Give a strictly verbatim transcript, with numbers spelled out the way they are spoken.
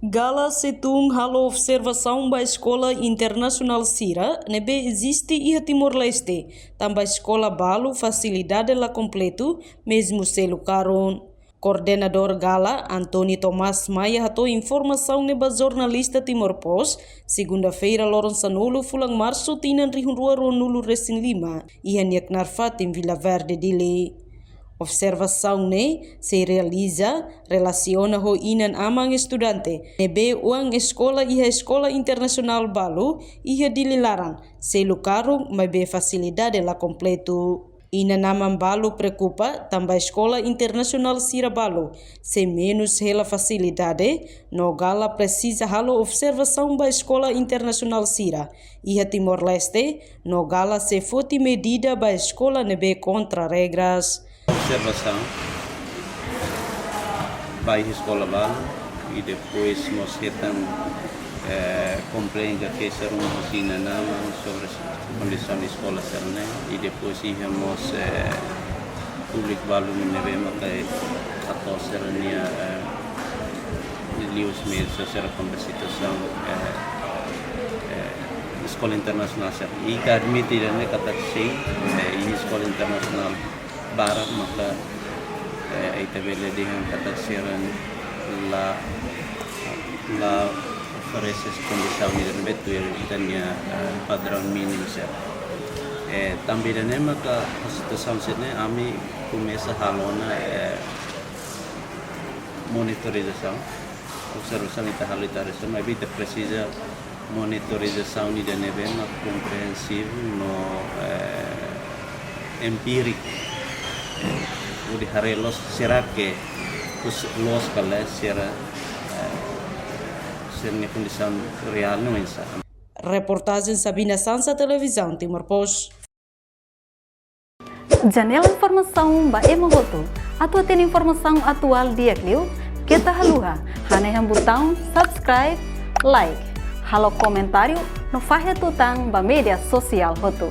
Gala sei tun halo observasaun ba eskola internasionál sira ne'ebé eziste iha Timor-Leste, tanba eskola balu fasilidade la kompletu, mezmu selu karun. Koordenadór Gala, António Tomás Maia, hato'o informasaun ne'e ba jornalista Timor Post, segunda-feira, loron sanulu, fulan Marsu, tinan rihun rua ruanulu resin lima, iha nia knaar fatin Vila Verde, Dili. Observasaun ne'e sei realiza relasiona ho inan-aman estudante ne'ebé oan eskola iha eskola internasionál balu iha Dili laran, selu karun maibé fasilidade la kompletu. Inan-aman balu preokupa tanba eskola internasionál sira balu sei menus hela fasilidade, no Gala presiza halo observasaun ba eskola internasionál sira iha Timor-Leste, no Gala sei foti medida ba eskola ne'ebé kontra regras. Observasaun ba iha eskola balu, i depois mós hetan, eh, komplain ka keixa ruma husi inan-aman sobre kondisaun eskola sira-ne'e, i depois iha mós, eh, públiku balu ne'ebé maka hato'o sira-nia, eh, liuhusi media sosiál kona-ba situasaun, eh, eh, eskola internasionál sira. Ita admite ida-ne'e katak sin, eh, iha eskola internasionál barak maka, eh, ita bele dehan katak sira la, la oferese kondisaun ida ne'ebé tuir ita-nia, eh, padraun mínimu sira. Eh, tanba ida-ne'e maka situasaun sira-ne'e ami komesa halo ona, eh, monitorizasaun, observasaun ita halo ita haree, maibé ita presiza monitorizasaun ida ne'ebé mak komprensivu no, eh, empíriku. Eh, hodi haree loos, será que loos ka lae, será, eh, sira-nia kondisaun reál ne'e oinsá. Reportajen Sabina Sansa, Televizaun Timor Post. Janela informasaun ba ema hotu. Atu hatene informasaun atuál di'ak liu, keta haluha hanehan butaun subscribe, like, halo komentáriu no fahe tutan ba media sosiál hotu.